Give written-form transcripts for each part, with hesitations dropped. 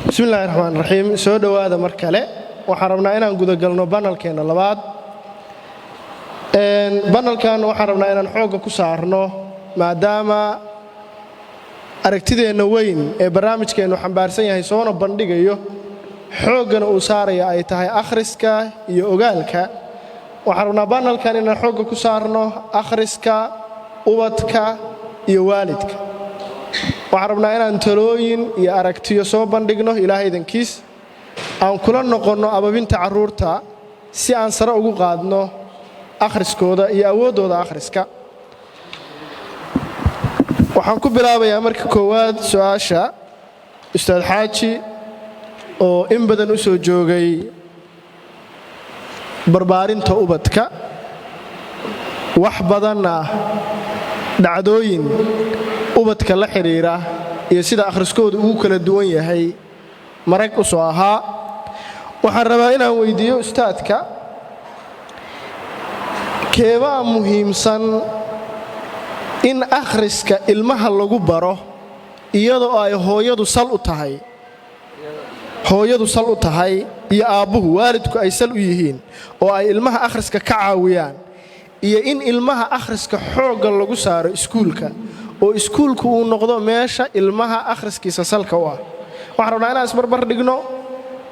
Bismi illahi raxmaan raxiim. Soo dhowaada mar kale. Waxaan rabnaa inaan gudagalno panelkeenna labaad. Panelkan waxaan rabnaa inaan xoogga ku saarno, maadaama aragtideenna weyn ee barnaamijkeennu xambaarsan yahay, soona bandhigayo, xooggana uu saaraya ay tahay akhriska iyo ogaalka. Waxaan rabnaa panelkan inaan xoogga ku saarno akhriska ubadka iyo waalidka. Waxaan rabnaa inaan talooyin iyo aragtiyo soo bandhigno, Ilaahay idankiis, aan kula noqonno ababinta carruurta si aan sare ugu qaadno akhriskooda iyo awooddooda akhriska. Waxaan ku bilaabayaa marka koowaad su'aasha Ustaad Xaaji, oo in badan u soo joogay barbaarinta ubadka, wax badanna dhacdooyin ubadka la xidhiira iyo sida akhriskooda ugu kala duwan yahay marag u soo ahaa. Waxaan rabaa inaan weyddiiyo ustaadka: keebaa muhiimsan, in akhriska ilmaha lagu baro iyadoo ay hooyadu sal u tahay, hooyadu sal u tahay iyo aabbuhu, waalidku ay sal u yihiin oo ay ilmaha akhriska ka caawiyaan, iyo in ilmaha akhriska xoogga lagu saaro iskuulka, oo iskuulku uu noqdo meesha ilmaha akhriskiisa salka u ah? Waxaan rabnaa inaan isbarbar dhigno: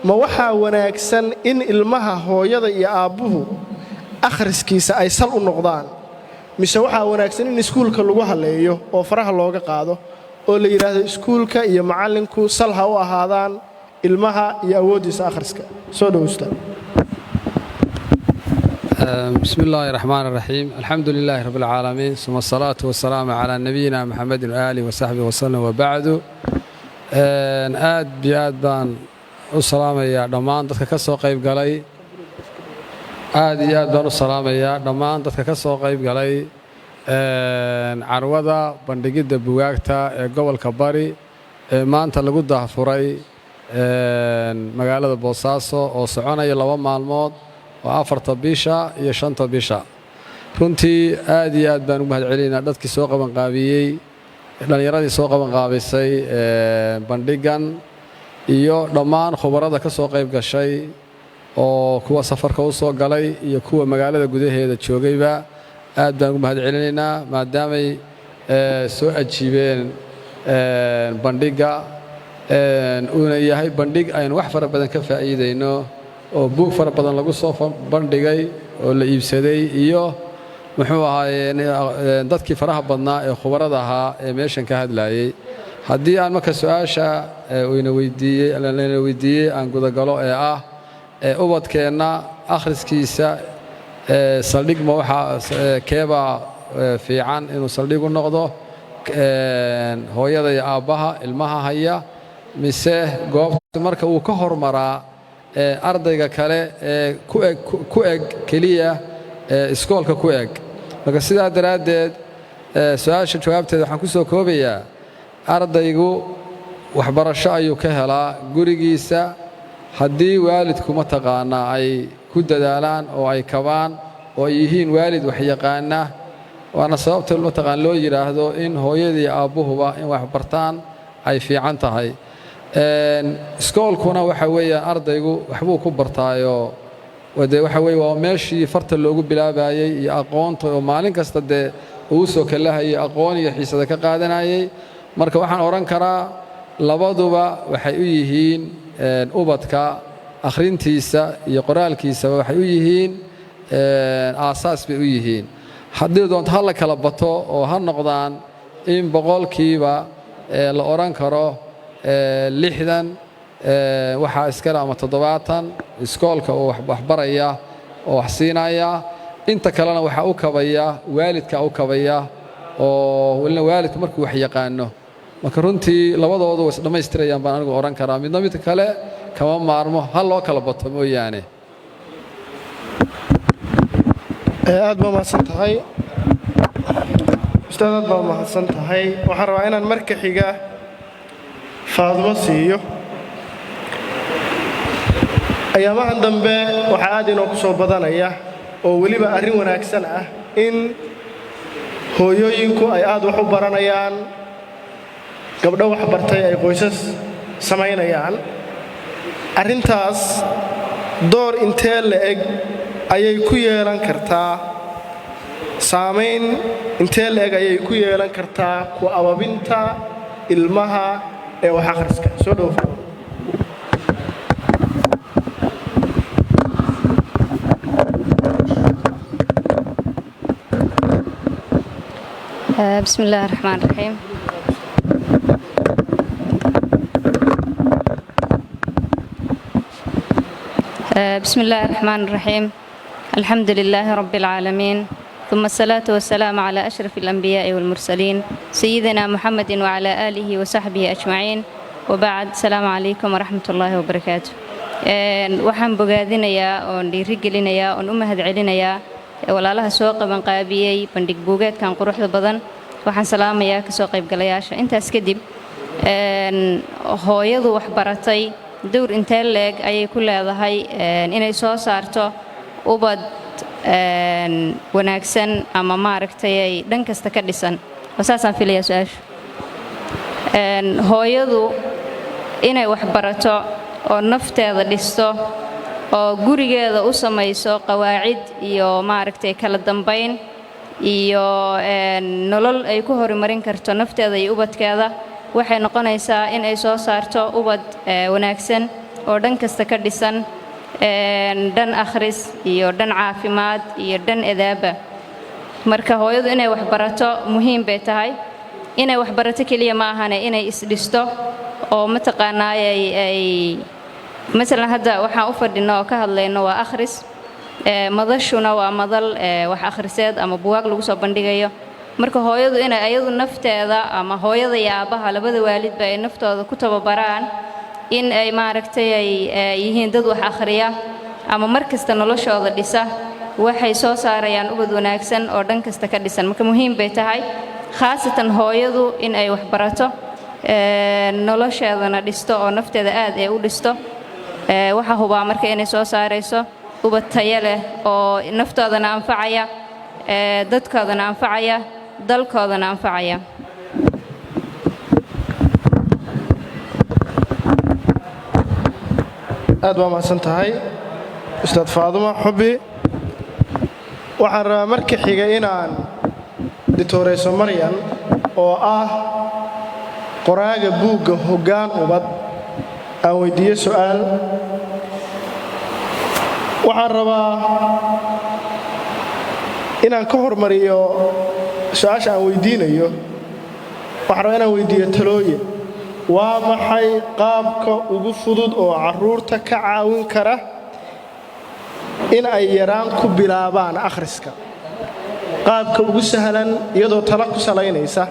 ma waxaa wanaagsan in ilmaha hooyada iyo aabbuhu akhriskiisa ay sal u noqdaan, mise waxaa wanaagsan in iskuulka lagu halleeyo oo faraha looga qaado oo la yidhaahdo iskuulka iyo macallinku sal ha u ahaadaan ilmaha iyo awooddiisa akhriska? Soo dhowsta. بسم الله الرحمن الرحيم، الحمد لله رب العالمين، ثم الصلاة والسلام على نبينا محمد وآله وصحبه وسلم، وبعد. Aad biyo aad baan u salaamayaa dhammaan dadka ka soo qayb galay. Aad iyo aad baan u salaamayaa dhammaan dadka ka soo qayb galay carwada bandhigidda bugaagta ee gobolka Bari ee maanta lagu daahfuray magaalada Boosaaso, oo soconaya 2 maalmood, oo 4-ta bisha iyo 5-ta bisha. Runtii aad iyo aad baan ugu mahad celinaynaa dadkii soo qabanqaabiyey, dhallinyaradii soo qabanqaabisay bandhiggan, iyo dhammaan khubarada ka soo qayb gashay, oo kuwa safarka u soo galay iyo kuwa magaalada gudaheeda joogayba. Aad baan ugu mahad celinaynaa maadaamay soo ajiibeen bandhigga, uuna yahay bandhig aynu wax fara badan ka faa'iidayno, oo buug fara badan lagu soo bandhigay oo la iibsaday, iyo muxuu ahaaye, dadkii faraha badnaa ee khubarada ahaa ee meeshan ka hadlaayey. Haddii aan marka su-aasha ina weydiiyey lana weydiiyey aan gudagalo, ee ah ubadkeenna akhriskiisa saldhig ma waxaa keebaa fiican inuu saldhig u noqdo, hooyada iyo aabbaha ilmaha haya, mise goobta marka uu ka hormaraa ardayga kale ee ku eg keliya iskoolka ku eg? Marka sidaa daraaddeed, su-aasha jawaabteeda waxaan ku soo koobayaa: ardaygu waxbarasho ayuu ka helaa gurigiisa haddii waalidku mataqaanaa ay ku dadaalaan oo ay kabaan oo ay yihiin waalid waxyaqaana. Waana sababta mataqaan loo yidhaahdo in hooyadii aabbuhuba in wax bartaan ay fiican tahay. Iskoolkuna waxa weeyaan ardaygu waxbuu ku bartaayoo, dee waxa weye waa meeshii farta loogu bilaabayey iyo aqoonta, oo maalin kasta dee uu soo kalahayay, aqoon iyo xiisada ka qaadanayay. Marka waxaan odhan karaa labaduba waxay u yihiin ubadka akhrintiisa iyo qoraalkiisaba waxay u yihiin aasaas bay u yihiin. Haddii doonto ha la kala bato oo ha noqdaan in boqolkiiba la odhan karo 60 waxaa iskale ama 70 iskoolka oo waxbaraya oo wax siinaya, inta kalena waxaa u kabaya waalidka u kabaya, oo welina waalidku markuu wax yaqaano. Marka runtii labadoodu way isdhammaystirayaan baan anigu odhan karaa, midna midka kale kama maarmo, ha loo kala bato mooyaane. Aad baa mahadsan tahay, ustaad, aad baa mahadsan tahay. Waxaan rabaa inaan marka xiga Faadumo siiyo. Ayaamahan dambe waxaa aad inoo ku soo badanaya, oo weliba arrin wanaagsan ah, in hooyooyinku ay aad wax u baranayaan, gabdho wax bartay ay qoysas samaynayaan. Arrintaas door intee la-eg ayay ku yeelan kartaa, saamayn intee la-eg ayay ku yeelan kartaa ku ababinta ilmaha ee wax akhriska? Soo dhowo. بسم الله الرحمن الرحيم. بسم الله الرحمن الرحيم، الحمد لله رب العالمين، ثم الصلاة والسلام على أشرف الأنبياء والمرسلين، سيدنا محمد وعلى آله وصحبه أجمعين، وبعد، السلام عليكم ورحمة الله وبركاته. Waxaan bogaadinayaa oon dhiirigelinayaa oon u mahadcelinayaa walaalaha soo qabanqaabiyey bandhig buugeedkan quruxda badan. Waxaan salaamayaa kasoo qaybgalayaasha. Intaas kadib, hooyadu wax baratay dowr intee leeg ayay ku leedahay inay soo saarto ubad wanaagsan ama maaragtay ay dhan kasta ka dhisan? Saasaan filayaa su-aashu. Hooyadu inay wax barato oo nafteeda dhisto oo gurigeeda u samayso qawaacid iyo maaragtay kala dambayn iyo nolol ay ku horumarin karto nafteeda iyo ubadkeeda, waxay noqonaysaa in ay soo saarto ubad wanaagsan oo dhan kasta ka dhisan, dhan akhris iyo dhan caafimaad iyo dhan edaaba. Marka hooyadu inay wax barato muhiim bay tahay. Inay wax barato keliya ma ahane, inay isdhisto oo mataqaanaay ay masalan hadda waxaan u fadhino oo ka hadlayno waa akhris, madashuna waa madal wax akhriseed ama buwaag lagu soo bandhigayo. Marka hooyadu inay ayadu nafteeda, ama hooyada iyo aabbaha, labada waalidba ay naftooda ku tababaraan in ay maaragtay ay yihiin dad wax akhriya ama mar kasta noloshooda dhisa, waxay soo saarayaan ubad wanaagsan oo dhan kasta ka dhisan. Marka muhiim bay tahay, khaasatan hooyadu in ay wax barato, nolosheedana dhisto oo nafteeda aad ay u dhisto. Waxaa hubaa marka inay soo saarayso ubad tayo leh oo naftoodana anfacaya, dadkoodana anfacaya, dalkoodana anfacaya. Aad baa mahadsan tahay, Ustaad Faaduma Xubbi. Waxaan rabaa marka xiga inaan ditoreyso Maryan oo ah qoraaga buugga Hoggaan Ubad aan weyddiiyo su'aal. Waxaan rabaa inaan ka hormariyo su-aasha aan weydiinayo. Waxaan rabaa inaan weydiiyo talooyin. Waa maxay qaabka ugu fudud oo carruurta ka caawin kara in ay yaraan ku bilaabaan akhriska? Qaabka ugu sahlan, iyadoo tala ku salaynaysa.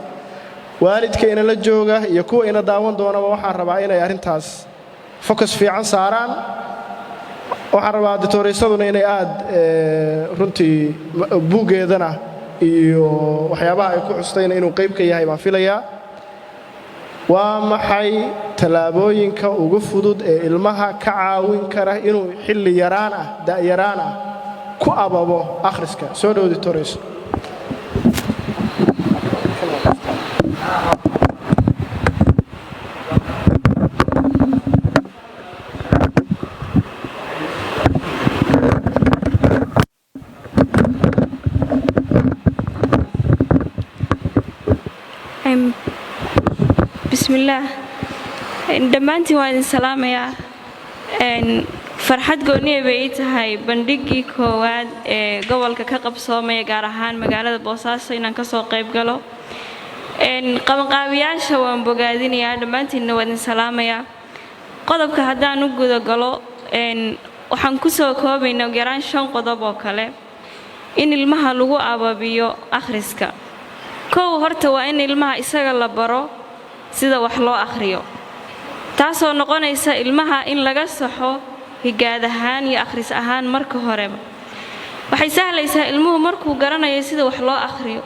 Waalidka inala jooga iyo kuwa ina daawan doonaba waxaan rabaa inay arrintaas focus fiican saaraan. Waxaan rabaa ditoreysaduna inay aad runtii buuggeedana iyo waxyaabaha ay ku xustayna inuu qayb ka yahay baan filayaa. Waa maxay tallaabooyinka ugu fudud ee ilmaha ka caawin kara inuu xilli yaraan ah, da'yaraan ah, ku ababo akhriska? Soo dhow, ditoreyso. Bismillaah, dhammaantiin waan idin salaamayaa. Farxad gooniya bay ii tahay bandhiggii koowaad ee gobolka ka qabsoomaya, gaar ahaan magaalada Boosaaso, inaan kasoo qayb galo. Qabanqaabiyaasha waan bogaadinayaa, dhammaantiinna waan idin salaamayaa. Qodobka haddaan u guda galo, waxaan kusoo koobaynaa ugu yaraan shan qodob oo kale in ilmaha lagu ababiyo akhriska. Kow, horta waa in ilmaha isaga la baro sida wax loo akhriyo, taasoo noqonaysa ilmaha in laga saxo higaad ahaan iyo akhris ahaan marka horeba. Waxay sahlaysaa ilmuhu markuu garanayo sida wax loo akhriyo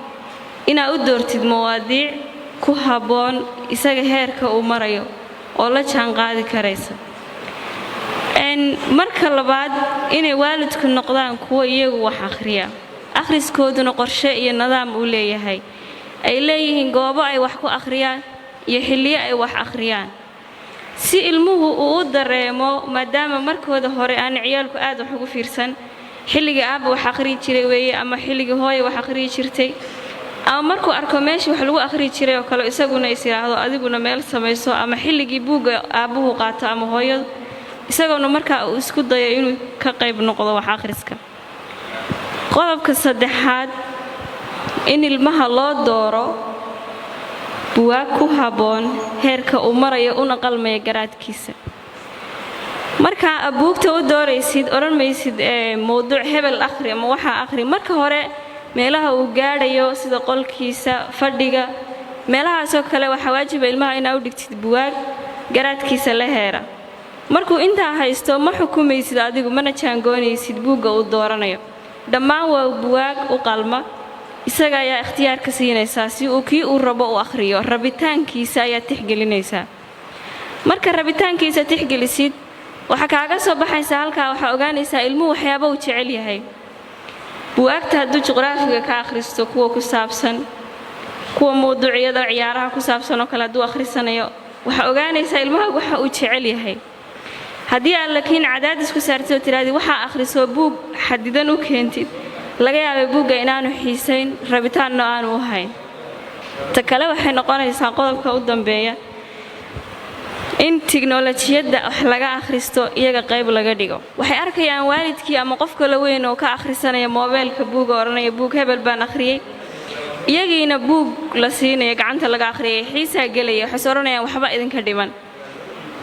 inaa u doortid mawaadiic ku habboon isaga heerka uu marayo oo la jaanqaadi karaysa. Marka labaad, inay waalidku noqdaan kuwo iyagu wax akhriya, akhriskooduna qorshe iyo nidaam uu leeyahay, ay leeyihiin goobo ay wax ku akhriyaan iyo xilliyo ay wax akhriyaan. Si ilmuhu uu u dareemo, maadaama markooda hore aan ciyaalku aad wax ugu fiirsan, xilligii aabba wax akhriyi jiray weeye ama xilligii hooya wax akhriyi jirtay, ama markuu arko meeshii wax lagu akhriyi jiray oo kale, isaguna is yidhaahdo adiguna meel samayso, ama xilligii buugga aabbuhu qaato ama hooyadu, isagoona markaa uu isku dayo inuu ka qayb noqdo wax akhriska. Qodobka saddexaad, in ilmaha loo dooro buwaag ku habboon heerka uu marayo una qalmaya garaadkiisa. Markaa buugta u dooraysid, odhan maysid mowduuc hebel akhri ama waxaa akhri. Marka hore meelaha uu gaadhayo, sida qolkiisa fadhiga, meelahaasoo kale, waxaa waajiba ilmaha inaa u dhigtid buwaag garaadkiisa la heera. Markuu intaa haysto, ma xukumaysid adigu, mana jaangoonaysid buugga uu dooranayo. Dhammaan waa buwaag u qalma, isaga ayaa ikhtiyaarka siinaysaa si uu kii uu rabo u akhriyo. Rabitaankiisa ayaa tixgelinaysaa. Marka rabitaankiisa tixgelisid, waxaa kaaga soo baxaysaa halkaa, waxaa ogaanaysaa ilmuhu waxyaaba uu jecel yahay. Buwaagta hadduu juqraafiga ka akhristo, kuwa ku saabsan, kuwa mawduucyada ciyaaraha ku saabsan oo kale hadduu akhrisanayo, waxaa ogaanaysaa ilmaha waxa uu jecel yahay. Haddii aad laakiin cadaadis ku saartid oo tirahdid waxaa akhrisoo buug xadidan u keentid, laga yaabay buugga inaanu xiisayn, rabitaanna aanu u hayn. Ta kale waxay noqonaysaa qodobka u dambeeya, in tiknolojiyadda wax laga akhristo iyaga qayb laga dhigo. Waxay arkayaan waalidkii ama qof kala weyn oo ka akhrisanaya moobeelka buuga, odhanaya buug hebel baan akhriyey, iyagiina buug la siinaya gacanta laga akhriyay, xiisaa gelaya. Waxayse odhanayaan waxba idinka dhiman.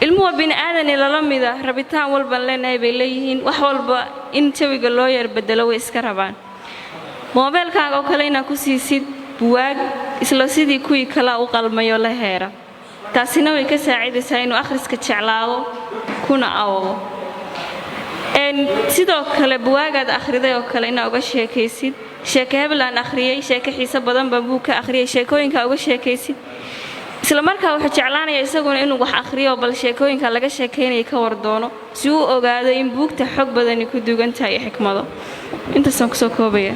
Ilmuhu waa bini aadani lala mida, rabitaan walban leenahay bay leeyihiin. Wax walba in jawiga loo yar bedelo way iska rabaan. Moobeelkaaga oo kale inaad ku siisid buwaag isla sidii kuwii kalea u qalmayo la heera, taasina way ka saacidaysaa inuu akhriska jeclaado kuna awabo. Sidoo kale buwaagaad akhriday oo kale inaa uga sheekaysid: sheeke hebel aan akhriyey, sheeke xiiso badan baan buug ka akhriyay. Sheekooyinkaa uga sheekaysid, isla markaa wuxuu jeclaanaya isaguna inuu wax akhriyo, bal sheekooyinka laga sheekaynaya ka war doono, si uu ogaado in buugta xog badani ku dugan tahay iyo xikmado. Intaasaan kusoo koobaya.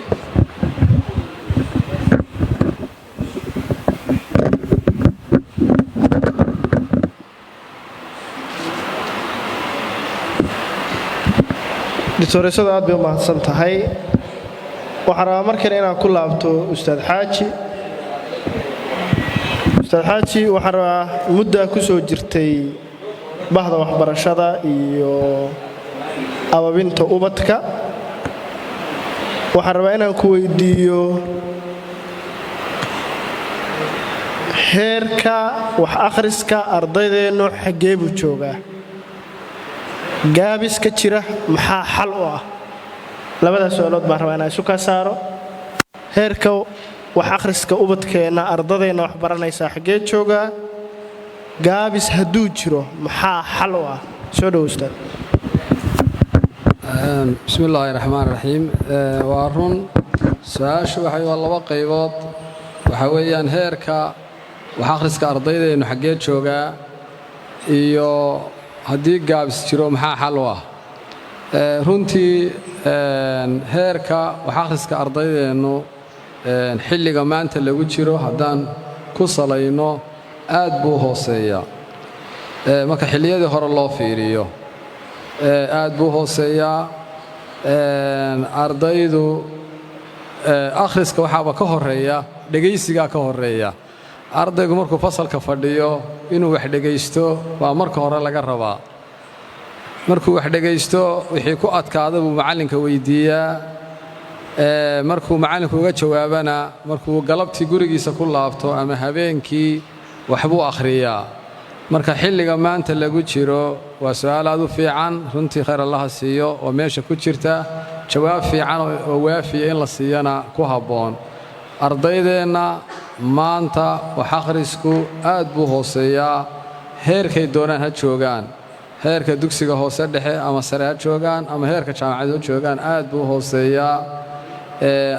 Doctoreysadu aad bay u mahadsan tahay. Waxaan rabaa markale inaan ku laabto Ustaad Xaaji. Ustaad Xaaji, waxaan rabaa, muddaa ku soo jirtay bahda waxbarashada iyo ababinta ubadka, waxaan rabaa inaan ku weydiiyo heerka wax akhriska ardaydeennu xaggee buu joogaa, gaabiska jira maxaa xal u ah? Labadaas su-aalood baan rabaa inaan isu kaa saaro. Heerka wax akhriska ubadkeenna, ardadeenna wax baranaysaa, xaggee joogaa? Gaabis hadduu jiro, maxaa xal u ah? Soo dhow, ustaad. Bismi illaahi raxmaan raxiim. Waa run, su-aashu waxay waa laba qaybood. Waxaa weeyaan heerka wax akhriska ardaydeennu xaggee joogaa iyo haddii gaabis jiro maxaa xal u ah. Runtii heerka wax akhriska ardaydeennu xilliga maanta lagu jiro haddaan ku salayno, aad buu hooseeyaa. Marka xilliyadii hore loo fiiriyo, aad buu hooseeyaa. Ardaydu akhriska waxaaba ka horreeya dhegaysigaa ka horreeya. Ardaygu markuu fasalka fadhiyo, inuu wax dhegaysto baa marka hore laga rabaa. Markuu wax dhegaysto, wixii ku adkaada buu macallinka weyddiiyaa. Markuu macallinku uga jawaabana, markuu galabtii gurigiisa ku laabto ama habeenkii, waxbuu akhriyaa. Marka xilliga maanta lagu jiro, waa su'aal aad u fiican runtii, khayr Allaha siiyo, oo meesha ku jirta, jawaab fiican oo waafiya in la siiyana ku habboon. Ardaydeenna maanta wax akhrisku aad buu hooseeyaa. Heerkay doonaan ha joogaan, heerka dugsiga hoose dhexe ama sare ha joogaan ama heerka jaamacad ha joogaan, aad buu hooseeyaa.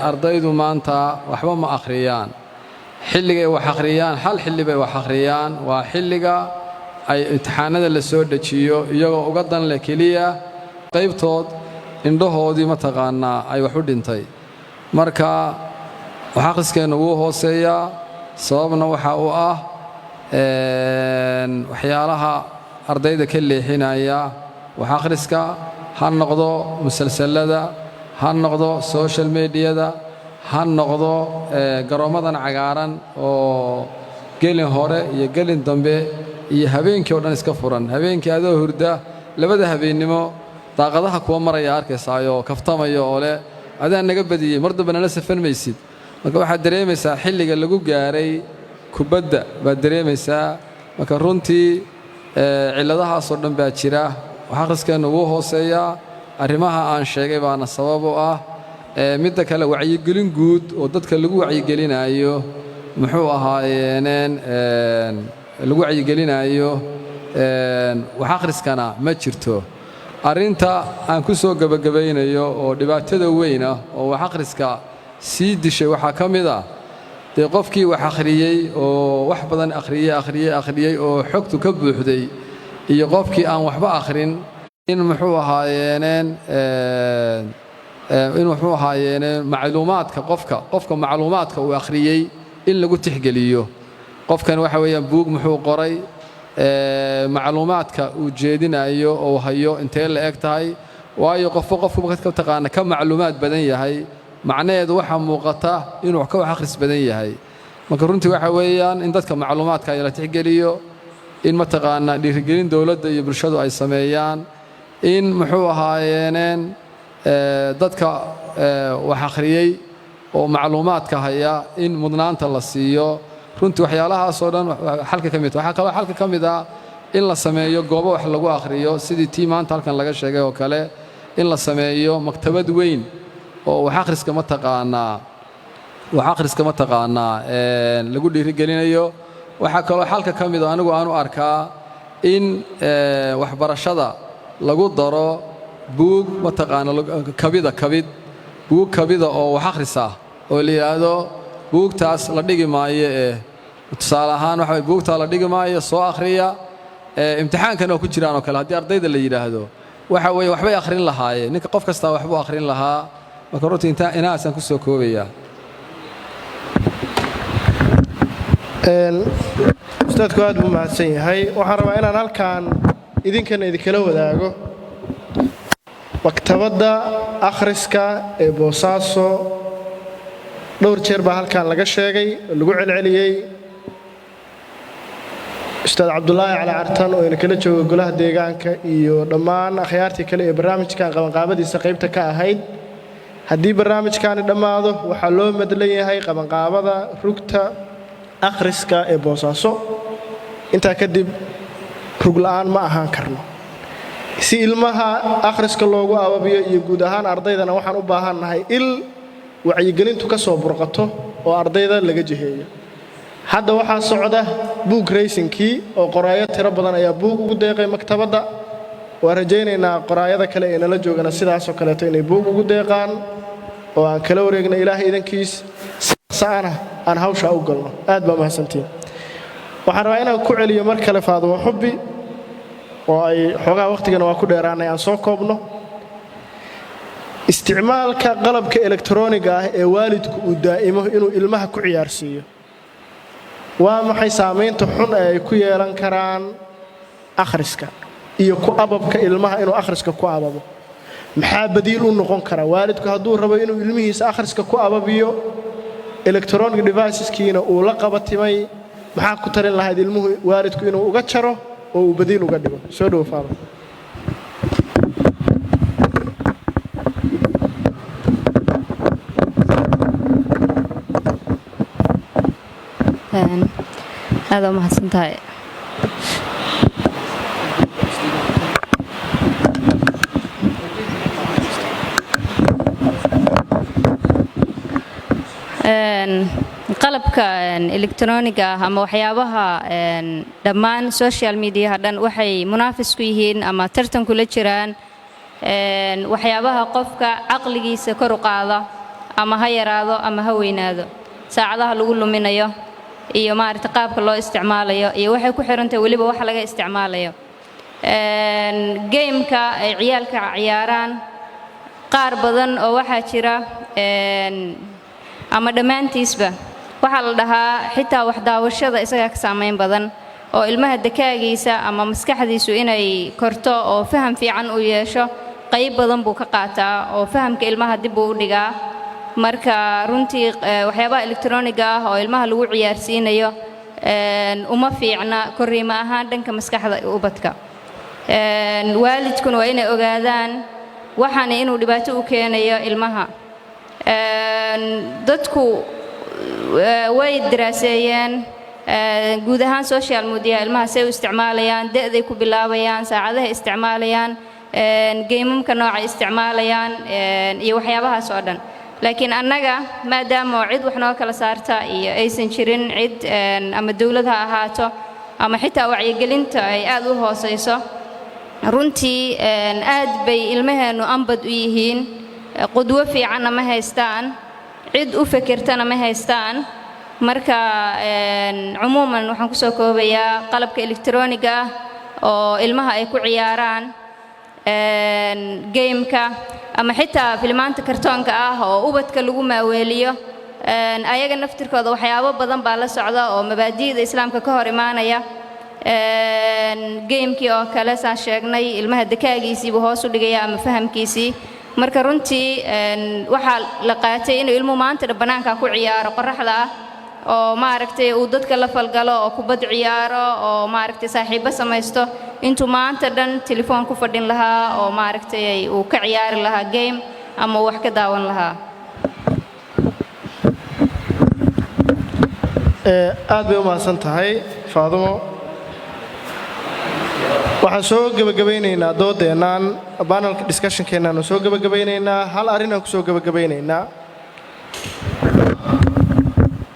Ardaydu maanta waxba ma akhriyaan. Xilligay wax akhriyaan, hal xilli bay wax akhriyaan, waa xilliga ay imtixaanada la soo dejiyo, iyagoo uga dan leh keliya qaybtood indhahoodii mataqaannaa ay wax u dhintay. Marka wax akhriskeennu wuu hooseeyaa, sababna waxa uu ah waxyaalaha Ardayda ka leexinaya wax akhriska, ha noqdo musalsalada, ha noqdo social mediada, ha noqdo garoommadan cagaaran oo gelin hore iyo gelin dambe iyo habeenkii oo dhan iska furan. Habeenkii adoo hurda, 2da habeennimo daaqadaha kuwa maraya arkaysaayoo kaftamaya oo leh, "Adaa naga badiyey, mar dambe nala safan maysid." Marka waxaad dareemaysaa xilliga lagu gaaray kubadda baad dareemaysaa. Marka runtii cilladahaasoo dhan baa jira. Wax akhriskeennu wuu hooseeyaa, arrimaha aan sheegay baana sabab u ah. Midda kale, wacyigelin guud oo dadka lagu wacyigelinaayo, muxuu ahaayeeneen, lagu wacyigelinaayo wax akhriskana ma jirto. Arrinta aan ku soo gebagabaynayo oo dhibaatada weyn ah oo wax akhriska sii dishay waxaa ka mid ah, dee, qofkii wax akhriyey oo wax badan akhriyey, akhriyey, akhriyey oo xogtu ka buuxday iyo qofkii aan waxba akhrin in muxuu ahaayeeneen in muxuu ahaayeeneen macluumaadka qofka macluumaadka uu akhriyey in lagu tixgeliyo. Qofkan waxa weeyaan buug muxuu qoray, macluumaadka uu jeedinayo oo hayo intee la eg tahay? Waayo, qofba qofku ka taqaana ka macluumaad badan yahay, macnaheedu waxaa muuqata inuu ka wax akhris badan yahay. Marka runtii waxa weeyaan in dadka macluumaadka la tixgeliyo, in mataqaanaa dhiirigelin dowladda iyo bulshadu ay sameeyaan, in muxuu ahaayeeneen dadka wax akhriyey oo macluumaadka haya in mudnaanta la siiyo. Runtii waxyaalahaasoo dhan xalka ka mid. Waxaa kaloo xalka ka mid ah in la sameeyo goobo wax lagu akhriyo, sidii tii maanta halkan laga sheegay oo kale, in la sameeyo maktabad weyn oo wax akhriska mataqaanaa lagu dhiirigelinayo. Waxaa kaloo xalka ka mid oo anigu aan u arkaa in waxbarashada lagu daro buug mataqaana kabida, kabid, buug kabida oo wax akhris ah oo la yidhaahdo buugtaas la dhigi maayo ee tusaale ahaan waxa way buugtaa la dhigi maayo, soo akhriya, imtixaankan oo ku jiraan oo kale. Haddii ardayda la yidhaahdo, waxa weeye waxbay akhrin lahaayeen. Ninka qof kastaa waxbuu akhrin lahaa. Marka runtii intaa inahaasaan ku soo koobayaa. Ustaadku aad buu mahadsan yahay. Waxaan rabaa inaan halkan idinkana idinkala wadaago maktabadda akhriska ee Boosaaso. Dhowr jeer baa halkan laga sheegay oo lagu celceliyey. Ustaad Cabdulaahi Cali Cartan oo ina kala jooga golaha deegaanka iyo dhammaan akhyaartii kale ee barnaamijkan qabanqaabadiisa qaybta ka ahayd, haddii barnaamijkaani dhammaado waxaa loo madlan yahay qabanqaabada rugta akhriska ee Boosaaso. Intaa kadib rugla'aan ma ahaan karno. Si ilmaha akhriska loogu ababiyo iyo guud ahaan ardaydana, waxaan u baahannahay il wacyigelintu ka soo burqato oo ardayda laga jiheeyo. Hadda waxaa socda buug raysingkii oo qoraayo tiro badan ayaa buug ugu deeqay maktabadda. Waan rajaynaynaa qoraayada kale ee nala joogana sidaasoo kaleeto inay buug ugu deeqaan oo aan kala wareegno, Ilaahay idankiis, sa'ana aan hawshaa u galno. Aad baa mahadsantiin. Waxaan rabaa inaan ku celiyo mar kale Faadumo Xubbi oo ay xoogaa wakhtigana waa ku dheeraanay, aan soo koobno. Isticmaalka qalabka elektarooniga ah ee waalidku uu daa'imo inuu ilmaha ku ciyaarsiiyo, waa maxay saamaynta xun ee ay ku yeelan karaan akhriska iyo ku ababka ilmaha inuu akhriska ku ababo? Maxaa badiil u noqon kara waalidku hadduu rabo inuu ilmihiisa akhriska ku ababiyo, electronic deviceskiina uu la qabatimay? Maxaa ku talin lahayd ilmuhu waalidku inuu uga jaro oo uu badiil uga dhigo? Soo dhowo, Faado. Aada u mahadsan tahay. Qalabka elektroniga ah ama waxyaabaha dhammaan social mediaha dhan waxay munaafis ku yihiin ama tartan kula jiraan waxyaabaha qofka caqligiisa kor u qaada, ama ha yaraado ama ha weynaado. Saacadaha lagu luminayo iyo maaragta qaabka loo isticmaalayo iyo waxay ku xirantahay weliba waxa laga isticmaalayo. Gameka ay ciyaalka ciyaaraan qaar badan oo waxaa jira ama dhammaantiisba waxaa la dhahaa xitaa wax daawashada isagaa ka saamayn badan. Oo ilmaha dakaagiisa ama maskaxdiisu inay korto oo faham fiican u yeesho qayb badan buu ka qaataa, oo fahamka ilmaha dib buu u dhigaa. Marka runtii waxyaabaha elektroniga ah oo ilmaha lagu ciyaarsiinayo uma fiicna korriimo ahaan dhanka maskaxda ubadka. Waalidkuna waa inay ogaadaan waxaana inuu dhibaato u keenayo ilmaha. Dadku way daraaseeyeen guud ahaan social media ilmaha say u isticmaalayaan, da'day ku bilaabayaan, saacadaha isticmaalayaan, game-amka nooca isticmaalayaan iyo waxyaabahaas oo dhan. Laakiin annaga maadaama cid wax noo kala saarta iyo aysan jirin, cid ama dawlad ha ahaato ama xitaa wacyigelinta ay aad u hoosayso, runtii aad bay ilmaheennu ambad u yihiin. Qudwo fiicanna ma haystaan, cid u fekertana ma haystaan. Marka cumuuman waxaan ku soo koobayaa qalabka elektarooniga ah oo ilmaha ay ku ciyaaraan game-ka ama xitaa filimaanta kartoonka ah oo ubadka lagu maaweeliyo, ayaga naftirkooda waxyaabo badan baa la socda oo mabaadi'da Islaamka ka hor imaanaya. Game-kii oo kale, saan sheegnay, ilmaha dakaagiisii buu hoos u dhigaya ama fahamkiisii. Marka runtii waxaa la qaatay inuu ilmuhu maanta dhan bannaanka ku ciyaaro qorraxda ah, oo maaragtay uu dadka la falgalo, oo kubad ciyaaro, oo maaragtay saaxiibbo samaysto, intuu maanta dhan telefoon ku fadhin lahaa oo maaragtay uu ka ciyaari lahaa game ama uu wax ka daawan lahaa. Aad bay u mahadsan tahay, Faadumo. Waxaan soo gebagabaynaynaa doodeennaan, panel-ka discussion-keennaanu soo gebagabaynaynaa. Hal arrinaan ku soo gebagabaynaynaa.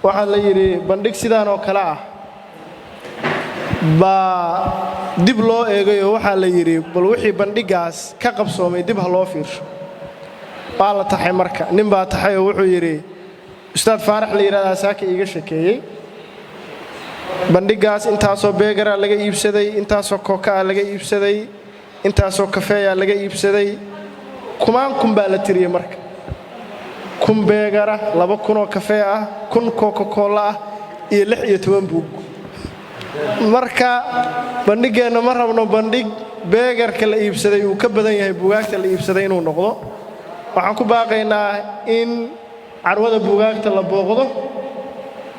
Waxaa la yidhi bandhig sidaan oo kale ah baa dib loo eegay, oo waxaa la yidhi bal wixii bandhiggaas ka qabsoomay dib ha loo fiirsho. Waa la taxay. Marka nin baa taxay oo wuxuu yidhi, Ustaad Faarax la yidhahdaa saaka iiga shekeeyey, bandhiggaas intaasoo burger-aa laga iibsaday, intaasoo Coca-a laga iibsaday, intaasoo kafeeyaa laga iibsaday. Kumaan kun baa la tiriyey. Marka 1000 burger-a, 2000 oo kafee ah, 1000 Coca-Cola ah iyo 16 buug. Marka bandhiggeenna ma rabno bandhig burger-ka la iibsaday uu ka badan yahay buugaagta la iibsaday inuu noqdo. Waxaan ku baaqaynaa in carwada buugaagta la booqdo.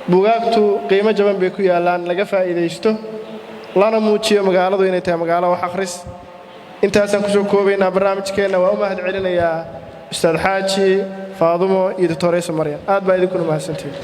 Buugaagtu qiimo jaban bay ku yaallaan, laga faa'iidaysto, lana muujiyo magaaladu inay tahay magaalo wax akhris. Intaasaan kusoo koobaynaa barnaamijkeenna. Waa u mahad celinayaa Ustaad Xaaji, Faadumo iyo Doctoreysa Maryan. Aad baa idinkuna mahadsantihin.